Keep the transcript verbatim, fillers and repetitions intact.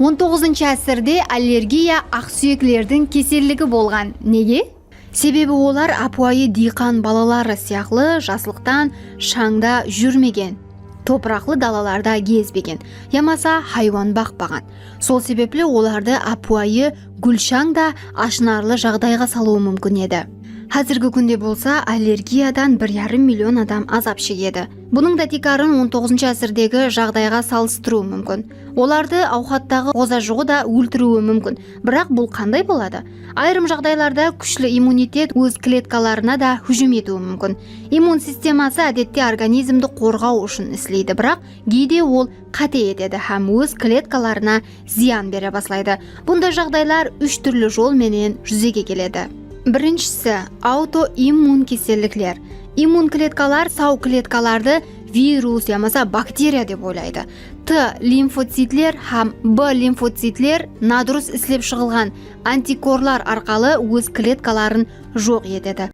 On toǵızınshı ásirde allergiya aqsúyeklerdiń keselligi bolǵan. Nege? Sebebi olar ápiwayı diyqan balaları sıyaqlı jaslıqtan shańda júrmegen, topıraqlı dalalarda gezbegen yamasa haywan baqpaǵan. Sol sebepli olardı ápiwayı gúlshań da ashınarlı jaǵdayǵa salıwı múmkin edi. Házirgi kúnde bolsa allergiyadan bir yarım million adam azap shegedi. Bunıń da tiykarın on toǵızınshı ásirdegi jaǵdayǵa salıstırıw múmkin. Olardı awqattaǵı ǵozajuǵı da óltiriwi múmkin. Biraq bul qanday boladı? Ayırım jaǵdaylarda kúshli immunitet óz kletkalarına da hújim etiwi múmkin. Immun sisteması, ádette, organizmdi qorǵaw ushın isleydi, biraq geyde ol qáte etedi hám óz kletkalarına zıyan bere baslaydı. Bunday jaǵdaylar úsh túrli jol menen júzege keledi. Birinshisi, autoimmun kesellikler. Immun kletkalar saw kletkalardı virus yamasa bakteriya dep oylaydı. T limfocitler hám B limfocitler nadurıs islep shıǵılǵan antikorlar arqalı óz kletkaların joq etedi.